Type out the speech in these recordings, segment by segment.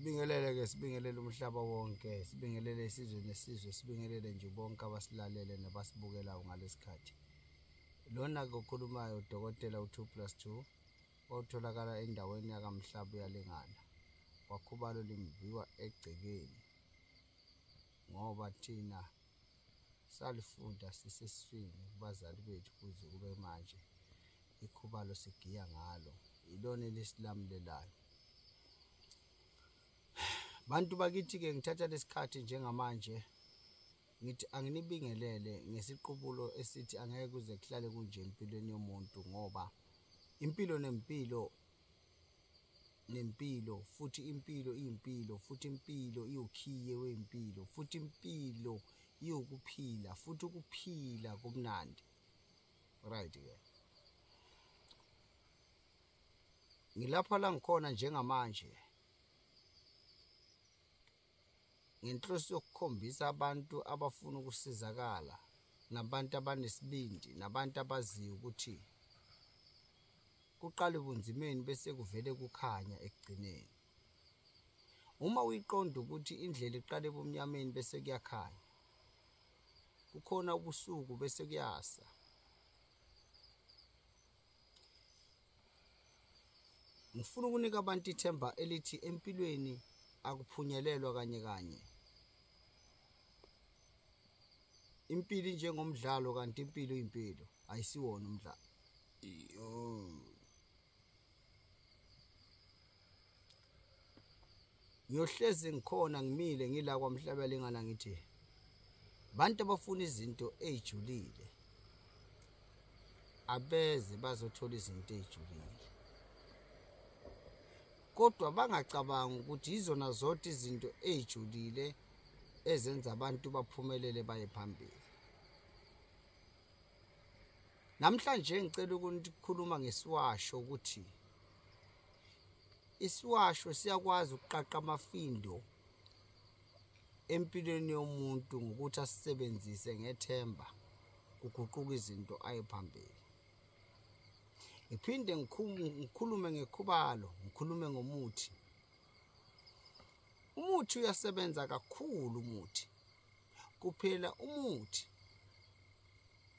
Sibingelele-ke, sibingelele umhlaba wonke, sibingelele isizwe nesizwe, sibingelele nje bonke abasilalele nabasibukelayo ngalesikhathi. Lona-ke okhulumayo udokotela u-2 plus 2 otholakala endaweni yakaMhlaba uyalingana. Kwakhubalo limviwa egcekeni ngoba thina salifunda sisesiswini kubazali bethu kuze kube manje. Ikhubalo sigiya ngalo, ilona elisilamulelayo. Bantu bakithi-ke, ngithatha lesikhathi njengamanje ngithi anginibingelele ngesiqubulo esithi angeke kuze kuhlale kunje empilweni yomuntu, ngoba impilo nempilo nempilo, futhi impilo iyimpilo, futhi impilo iwukhiye wempilo, futhi impilo iwukuphila, futhi ukuphila kumnandi. Right-ke, ngilapha la ngikhona njengamanje ngenhloso yokukhombisa abantu abafuna ukusizakala nabantu abanesibindi nabantu abaziyo ukuthi kuqala ebunzimeni bese kuvele kukhanya ekugcineni. Uma uyiqonda ukuthi indlela iqala ebumnyameni bese kuyakhanya, kukhona ubusuku bese kuyasa. Ngifuna ukunika abantu ithemba elithi empilweni akuphunyelelwa kanye kanye. Impilo injengomdlalo, kanti impilo iyimpilo, ayisiwona umdlalo. Ngiyohlezi ngikhona ngimile ngila kwaMhlaba lingana, ngithi bantu abafuna izinto ey'julile abeze bazothola izinto ey'julile, kodwa bangacabangi ukuthi yizona zodwa izinto ey'julile ezenza abantu baphumelele baye phambili. Namhlanje ngicela ukukhuluma ngesiwasho, ukuthi isiwasho siyakwazi ukuqaqa amafindo empilweni yomuntu ngokuthi asisebenzise ngethemba, kuguquka izinto aye phambili. Ngiphinde ngikhulume ngekhubalo, ngikhulume ngomuthi. Umuthi uyasebenza kakhulu umuthi. Kuphela umuthi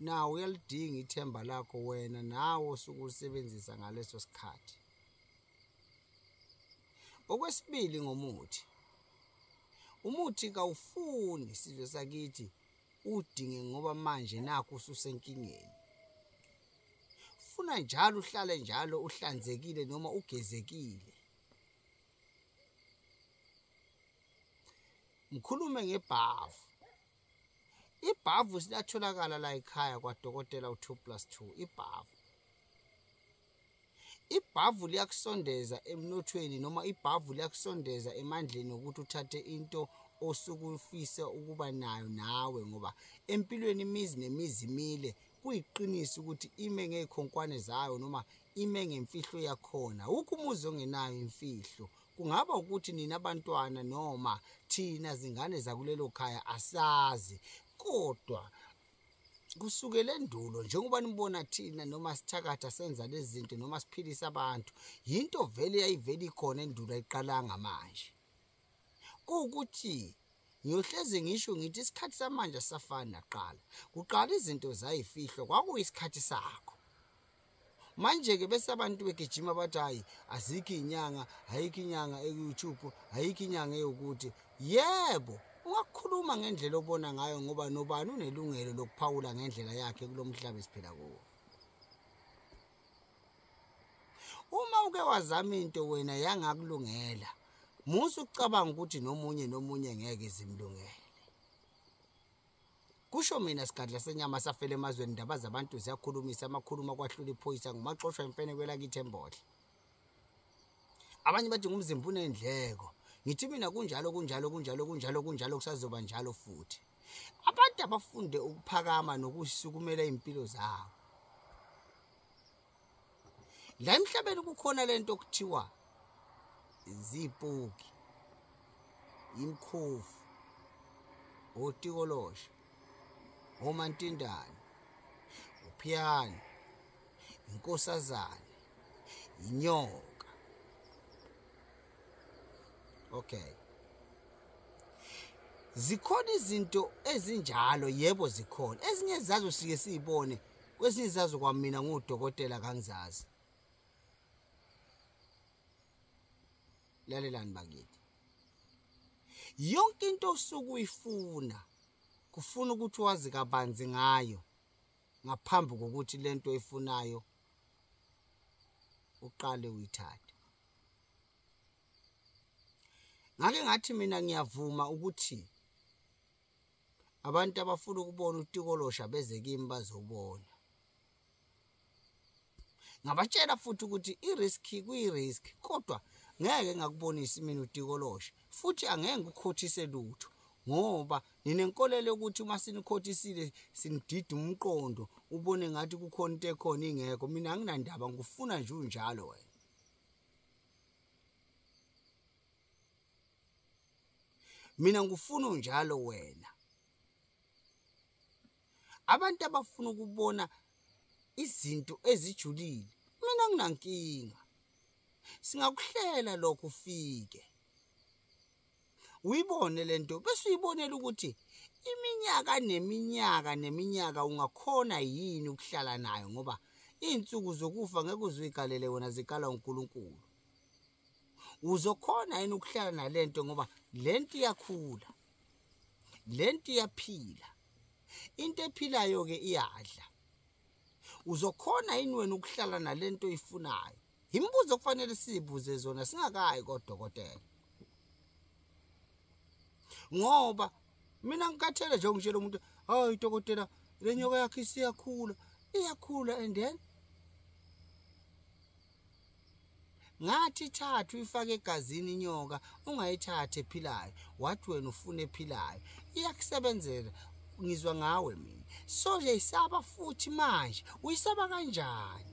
nawo uyalidinga ithemba lakho wena nawe osuke ulisebenzisa ngaleso sikhathi. Okwesibili ngomuthi, umuthi kawufuni sizwe sakithi udinge ngoba manje nakho ususenkingeni. Funa njalo uhlale njalo uhlanzekile noma ugezekile. Ngikhulume ngebhavu. Ibhavu silatholakala la ekhaya kwadokotela u-2 plus 2. Ibhavu. Ibhavu liyakusondeza emnothweni, noma ibhavu liyakusondeza emandleni ukuthi uthathe into osuke ufisa ukuba nayo nawe, ngoba empilweni imizi nemizi imile. Kuyiqiniso ukuthi ime ngey'khonkwane zayo noma ime ngemfihlo yakhona. Awukho umuzi ongenayo imfihlo. Kungaba ukuthi nina abantwana noma thina zingane zakulelo khaya asazi, kodwa kusukela endulo njengoba nibona thina noma sithakatha senza lezi zinto noma siphilisa abantu, yinto vele yayivele ikhona endulo, ayiqalanga manje. Kuwukuthi ngiyohlezi ngisho ngithi isikhathi samanje asisafani nakuqala. Kuqala izinto zayifihlwa, kwakuyisikhathi sakho. Manje-ke bese abantu begijima bathi hhayi azikho iy'nyanga, ayikho inyanga eku-YouTube, ayikho inyanga ewukuthi. Yebo, ungakhuluma ngendlela obona ngayo, ngoba nobani unelungelo lokuphawula ngendlela yakhe kulo mhlaba esiphila kuwo. Uma uke wazama into wena yangakulungela, musa ukucabanga ukuthi nomunye nomunye ngeke izimlungele. Kusho mina sigadla senyama safela emazweni, ndaba zabantu ziyakhulumisa, amakhuluma kwahlula iphoyisa, ngumaxoshwa imfene kwelakithi eMbodla. Abanye bathi ngumzimba unendleko. Ngithi mina kunjalo kunjalo kunjalo kunjalo kunjalo, kusazoba njalo futhi. Abantu abafunde ukuphakama nokusukumela impilo zabo. La emhlabeni kukhona lento okuthiwa zipoki, imkhovu, otikoloshe, omantindane, uphiyane, inkosazane, inyoka. Okay, zikhona izinto ezinjalo, yebo zikhona. Ezinye zazo sike siyibone, kwezinye zazo kwamina ngudokotela kangizazi. Lalelani bakithi, yonke into osuke uyifuna kufuna ukuthi wazi kabanzi ngayo ngaphambi kokuthi lento oyifunayo uqale uyithathe. Ngake ngathi mina ngiyavuma ukuthi abantu abafuna ukubona utikolosha beze kimi bazobona. Ngabatshela futhi ukuthi i-risk kuyi-risk, kodwa ngeke ngakubonisa mina utikolosha, futhi angeke ngikukhothise lutho, ngoba ninenkolelo yokuthi uma sinikhothisile sinidida umqondo ubone ngathi kukhona into ekhona ingekho. Mina anginandaba, ngikufuna nje unjalo wena. Mina ngifuna unjalo wena. Abantu abafuna ukubona izinto ezijulile, mina nginankinga. Singakuhlela lokho ufike uyibone lento, bese uyibonela ukuthi iminyaka neminyaka neminyaka ungakhona yini ukuhlala nayo, ngoba izinsuku zokufa ngeke uzikalele wena, zikala uNkulunkulu. Uzokhona yini ukuhlala nalento, ngoba lento iyakhula, lento iyaphila, into ephilayo ke iyadla. Uzokhona yini wena ukuhlala nalento oyifunayo? Imibuzo kufanele sizibuze zona singakayi kodokotela, ngoba mina ngikhathele nje ngitshela umuntu, hayi dokotela, le nyoka yakhe isiyakhula, iyakhula, and then ngathi ithathu uyifake egazini inyoka, ungayithathi ephilayo, wathi wena ufuna ephilayo, iyakusebenzela. Ngizwa ngawe mina. So uyayisaba futhi manje, uyisaba kanjani?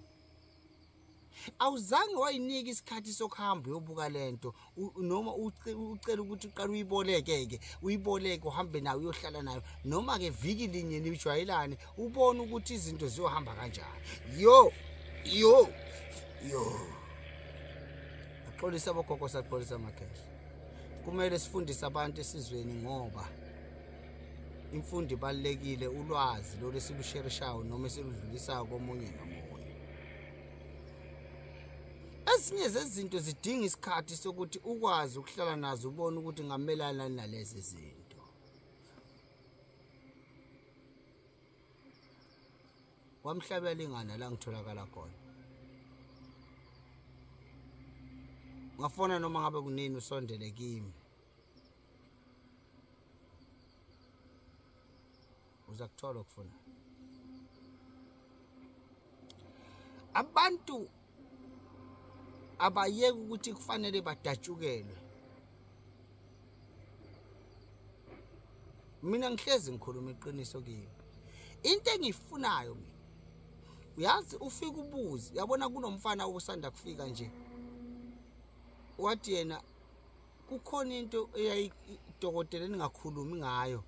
Awuzange wayinika isikhathi sokuhamba uyobuka lento, noma ucela ukuthi uqale uyiboleke-ke, uyiboleke uhambe nayo uyohlala nayo, noma-ke viki linye nijwayelane, ubone ukuthi izinto ziyohamba kanjani. Yo yo yo, axolisa abogogo, saxolisa amakhehla. Kumele sifundise abantu esizweni, ngoba imfundo ibalulekile, ulwazi lolu esilusherishayo noma esiludlulisayo komunye nomunye. Ezinye zezinto zidinga isikhathi sokuthi ukwazi ukuhlala nazo, ubone ukuthi ngamelana nalezi zinto. Kwamhlabela ingane la ngitholakala khona. Ungafona noma ngabe kunini usondele kimi, uza kuthola okufuna. Abantu abayeke ukuthi kufanele badatshukelwe. Mina ngihlezi ngikhuluma iqiniso kimi. Into engiyifunayo mina, uyazi, ufika ubuze, yabona kunomfana osanda kufika nje, wathi yena kukhona into eyayidokotela ningakhulumi ngayo,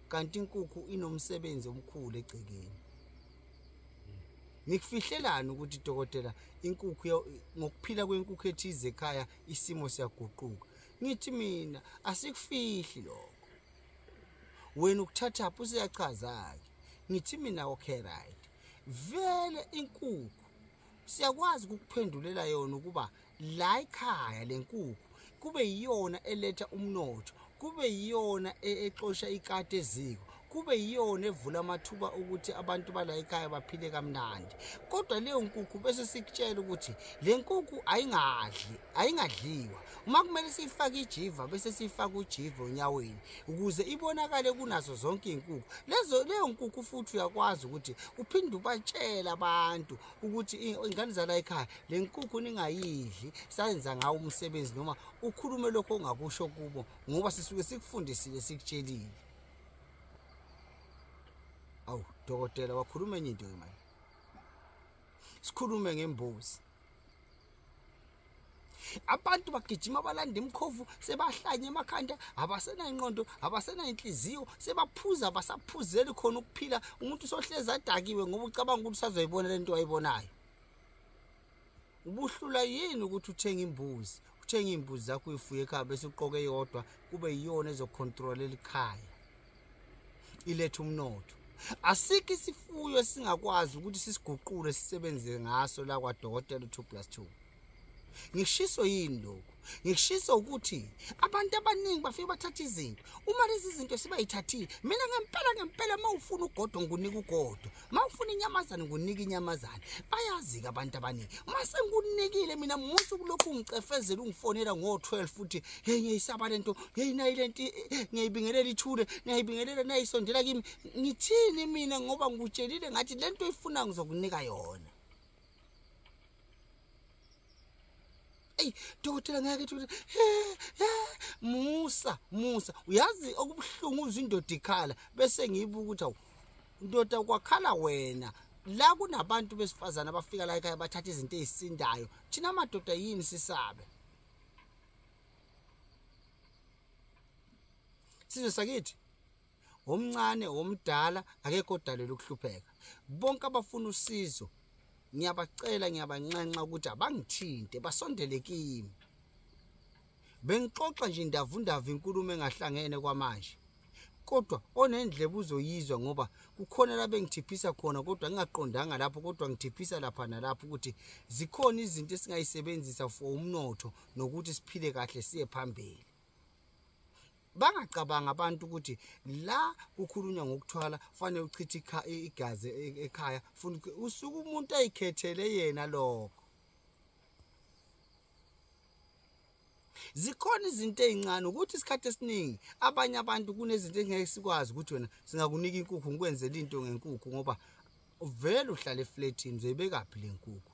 kanti inkukhu inomsebenzi omkhulu egcekeni. Nikufihlelani ukuthi dokotela inkukhu, ngokuphila kwenkukhu ethize ekhaya isimo siyaguquka? Ngithi mina asikufihli lokho, wena ukuthathaphi usiyachaza-ke. Ngithi mina okay right, vele inkukhu siyakwazi ukukuphendulela yona ukuba la ekhaya le nkukhu kube yiyona eletha umnotho, kube yiyona exosha ikati eziko, kube yiyona evula amathuba ukuthi abantu bala ekhaya baphile kamnandi. Kodwa leyo nkukhu bese sikutshela ukuthi le nkukhu ayingadli, ayingadliwa. Uma kumele siyifake ijiva, bese siyifaka ujiva onyaweni ukuze ibonakale kunazo zonke izinkukhu. Lezo leyo nkukhu futhi uyakwazi ukuthi uphinde ubatshele abantu ukuthi ingane zala ekhaya le nkukhu ningayidli, sayenza ngawo umsebenzi, noma ukhulume lokho ongakusho kubo, ngoba sisuke sikufundisile, sikutshelile. Awu dokotela, wakhuluma enye into manje. Sikhulume ngembuzi. Abantu bagijima balanda imkhovu, sebahlanye emakhanda, abasenayingqondo, abasenayinhliziyo, sebaphuza, abasaphuzeli khona ukuphila. Umuntu usohlezi adakiwe ngoba ucabanga ukuthi usazoyibona lento ayibonayo. Ubuhlula yini ukuthi uthenge imbuzi, Uthenga imbuzi zakho uyifuye ekhaya bese uqoke eyodwa kube yiyona ezocontrolela ikhaya, ilethe umnotho. Asikho isifuyo esingakwazi ukuthi sisiguqule sisebenze ngaso la kwadokotela 2+2. Ngishiso yini lokhu? Ngishiso ukuthi abantu abaningi bafike bathatha izinto. Uma lezi zinto sibayithathile, mina ngempela ngempela mawufuna ugodo ngunika ugodo, mawufuna inyamazane ngunika inyamazane. Bayazi ke abantu abaningi. Mase ngikunikile mina musu kulokhu ungicefezela ungifonela ngo12 futhi hey ngiyisaba lento, hey nayi lento ngiyibingelela ithule, ngiyibingelela nayisondela kimi. Ngithini mina ngoba ngikutshelile ngathi lento oyifuna ngizokunika yona. Ey dokotela ngeke dokotela Musa Musa uyazi okubuhlungu uzwa indoda ikhala bese ngiyibuka ukuthi awu ndoda kwakhala wena. La kunabantu besifazana abafika la ekhaya bathatha izinto ezisindayo, thina amadoda yini sisabe? Sizwe sakithi omncane omdala akekho odalelwe ukuhlupheka. Bonke abafuna usizo ngiyabacela ngiyabanxenxa ukuthi abangithinte basondele kimi. Bengixoxa nje indavundavu inkulumo engahlangene kwamanje, kodwa onendlebe uzoyizwa ngoba kukhona la bengithiphisa khona kodwa ngingaqondanga lapho, kodwa ngithiphisa lapha nalapho ukuthi zikhona izinto esingayisebenzisa for umnotho nokuthi siphile kahle siye phambili. Bangacabanga abantu ukuthi la kukhulunywa ngokuthwala fanele uchithe igazi ekhaya, funa usuke umuntu ayikhethele yena lokho. Zikhona izinto ezincane ukuthi isikhathi esiningi abanye abantu kunezinto engeke sikwazi ukuthi wena singakunika inkukhu ngikwenzele into ngenkukhu ngoba vele uhlala eflatini uzoyibekaphi le nkukhu.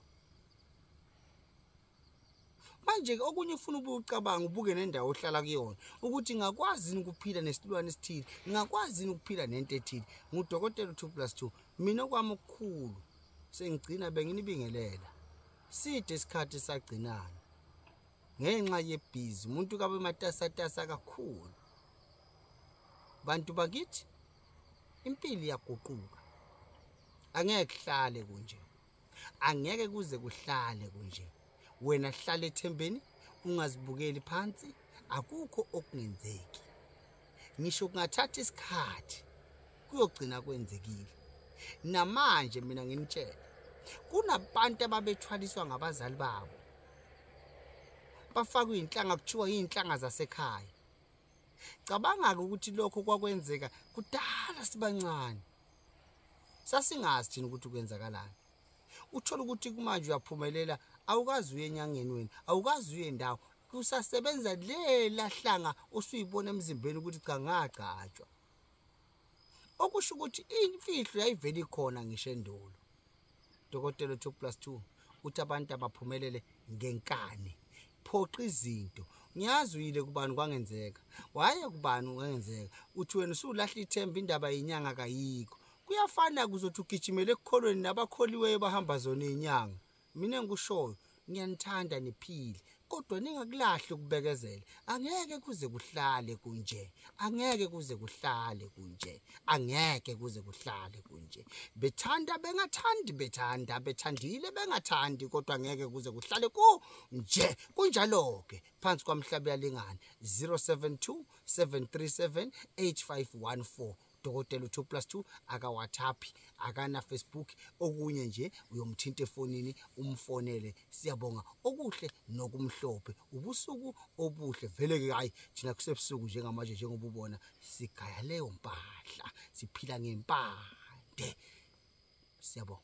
Manje okunye ufuna ubucabanga ubuke nendawo ohlala kuyona ukuthi ngakwazi ukuphila nesilwane esithile, ngakwazi ukuphila nento ethile. Ngudokotela 2+2 mina okwami okukhulu sengigcina benginibingelela. Side isikhathi sagcinana ngenxa yebhizi, umuntu kabe matasatasa kakhulu. Bantu bakithi impilo iyaguquka, angeke kuhlale kunje, angeke kuze kuhlale kunje. Wena hlala ethembeni, ungazibukeli phansi, akukho okungenzeki. Ngisho kungathatha isikhathi kuyogcina kwenzekile. Namanje mina nginitshela kunabantu ababethwaliswa ngabazali babo, bafakwe inhlanga kuthiwa inhlanga zasekhaya. Cabanga-ke ukuthi lokho kwakwenzeka kudala sibancane, sasingazi thina ukuthi kwenzakalani. Uthola ukuthi kumanje uyaphumelela, awukazi uye enyangeni wena, awukazi uye ndawo, kusasebenza lela hlanga osuyibona emzimbeni ukuthi cha ngagcatshwa. Okusho ukuthi imfihlo yayivela ikhona ngisho endulo. Dokotela 2+2 uthi abantu abaphumelele ngenkani, phoqa izinto. Ngiyazi uyile kubani kwangenzeka, waye kubani kwangenzeka, uthi wena usulahla ithemba, indaba yenyanga kayikho. Kuyafana kuzothi ugijimele ekukholweni nabakholiweyo bahamba zona inyanga. Mina engikushoyo ngiyanithanda niphile, kodwa ningakulahli ukubekezela. Angeke kuze kuhlale kunje, angeke kuze kuhlale kunje, angeke kuze kuhlale kunje. Bethanda bengathandi, bethanda bethandile bengathandi, kodwa angeke kuze kuhlale kunje. Kunjalo-ke phansi kwamhlaba uyalingana. 072 737 8514. Dokotela 2+2 aka WhatsApp, akana Facebook, okunye nje uyomthinta efonini umfonele. Siyabonga okuhle nokumhlophe, ubusuku obuhle. Vele ke hayi thina kusebusuku njengamanje njengoba ubona sigaya leyo mpahla, siphila ngempande. Siyabonga.